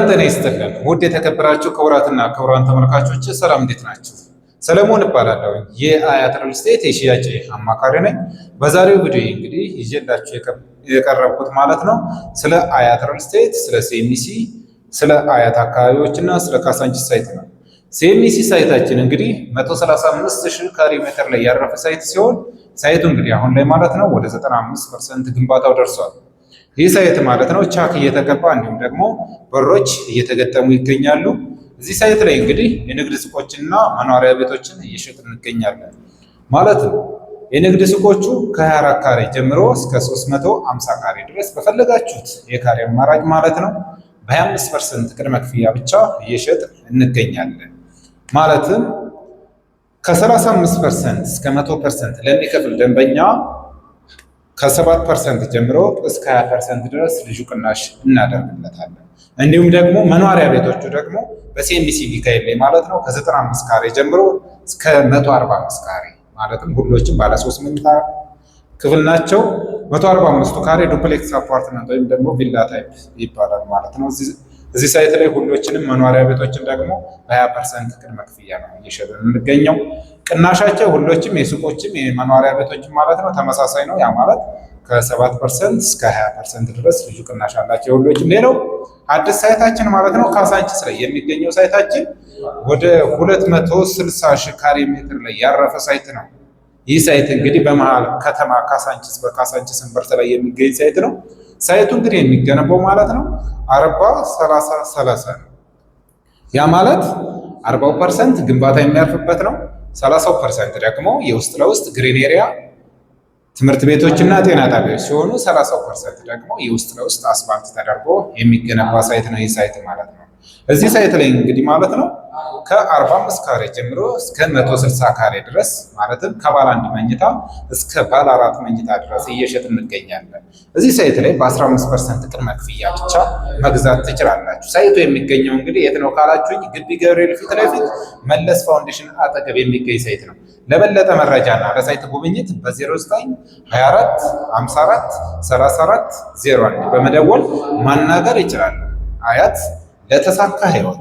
ጤና ይስጥልን ውድ የተከበራችሁ ክቡራትና ክቡራን ተመልካቾች፣ ሰላም፣ እንዴት ናችሁ? ሰለሞን እባላለሁ፣ የአያት ሪል ስቴት የሽያጭ አማካሪ ነኝ። በዛሬው ቪዲዮ እንግዲህ ይዤላችሁ የቀረብኩት ማለት ነው ስለ አያት ሪል ስቴት፣ ስለ ሲኤምሲ፣ ስለ አያት አካባቢዎች እና ስለ ካሳንቺስ site ነው። ሲኤምሲ site ኣችን እንግዲህ 135 ሺህ ካሬ ሜትር ላይ ያረፈ site ሲሆን site ኡ እንግዲህ አሁን ላይ ማለት ነው ወደ 95% ግንባታው ደርሷል። ይህ site ማለት ነው ቻክ እየተቀባ እንዲሁም ደግሞ በሮች እየተገጠሙ ይገኛሉ። እዚህ site ላይ እንግዲህ የንግድ ሱቆችና መኖሪያ ቤቶችን እየሸጥን እንገኛለን ማለት ነው። የንግድ ሱቆቹ ከ24 ካሬ ጀምሮ እስከ 350 ካሬ ድረስ በፈለጋችሁት የካሬ አማራጭ ማለት ነው በ25% ቅድመ ክፍያ ብቻ እየሸጥን እንገኛለን። ማለትም ከ35% እስከ 100% ለሚከፍል ደንበኛ ከ7% ጀምሮ እስከ 20% ድረስ ልዩ ቅናሽ እናደርግለታለን። እንዲሁም ደግሞ መኖሪያ ቤቶቹ ደግሞ በሲኤምሲ ሚካኤል ላይ ማለት ነው ከ95 ካሬ ጀምሮ እስከ 145 ካሬ፣ ማለትም ሁሎችም ባለ 3 መኝታ ክፍል ናቸው። 145ቱ ካሬ duplex apartment ወይም ደግሞ villa type ይባላል ማለት ነው። እዚህ site ላይ ሁሎችንም መኖሪያ ቤቶችን ደግሞ በ20% ቅድመ ክፍያ ነው እየሸጥን የምንገኘው። ቅናሻቸው ሁሎችም የሱቆችም የመኖሪያ ቤቶችም ማለት ነው ተመሳሳይ ነው። ያ ማለት ከ7% እስከ 20% ድረስ ልዩ ቅናሽ አላቸው ሁሎችም። ሌላው አዲስ site ኣችን ማለት ነው ካሳንቺስ ላይ የሚገኘው site ኣችን ወደ 260 ሺህ ካሬ ሜትር ላይ ያረፈ site ነው። ይህ site እንግዲህ በመሃል ከተማ ካሳንቺስ፣ በካሳንቺስ እምብርት ላይ የሚገኝ site ነው። Site ኡ እንግዲህ የሚገነባው ማለት ነው 40፣ 30፣ 30 ነው። ያ ማለት 40% ግንባታ የሚያርፍበት ነው። 30% ደግሞ የውስጥ ለውስጥ green area፣ ትምህርት ቤቶችና ጤና ጣቢያዎች ሲሆኑ 30% ደግሞ የውስጥ ለውስጥ አስፋልት ተደርጎ የሚገነባ site ነው ይህ site ማለት ነው። እዚህ site ላይ እንግዲህ ማለት ነው ከ45 ካሬ ጀምሮ እስከ 160 ካሬ ድረስ፣ ማለትም ከባለ አንድ መኝታ እስከ ባለ አራት መኝታ ድረስ እየሸጥን እንገኛለን። እዚህ site ላይ በ15% ቅድመ ክፍያ ብቻ መግዛት ትችላላችሁ። Site ኡ የሚገኘው እንግዲህ የት ነው ካላችሁኝ፣ ግቢ ገብርኤል ፊት ለፊት መለስ ፋውንዴሽን አጠገብ የሚገኝ site ነው። ለበለጠ መረጃና ለ site ጉብኝት በ0924 54 34 01 በመደወል ማናገር ይችላሉ። አያት ለተሳካ ህይወት።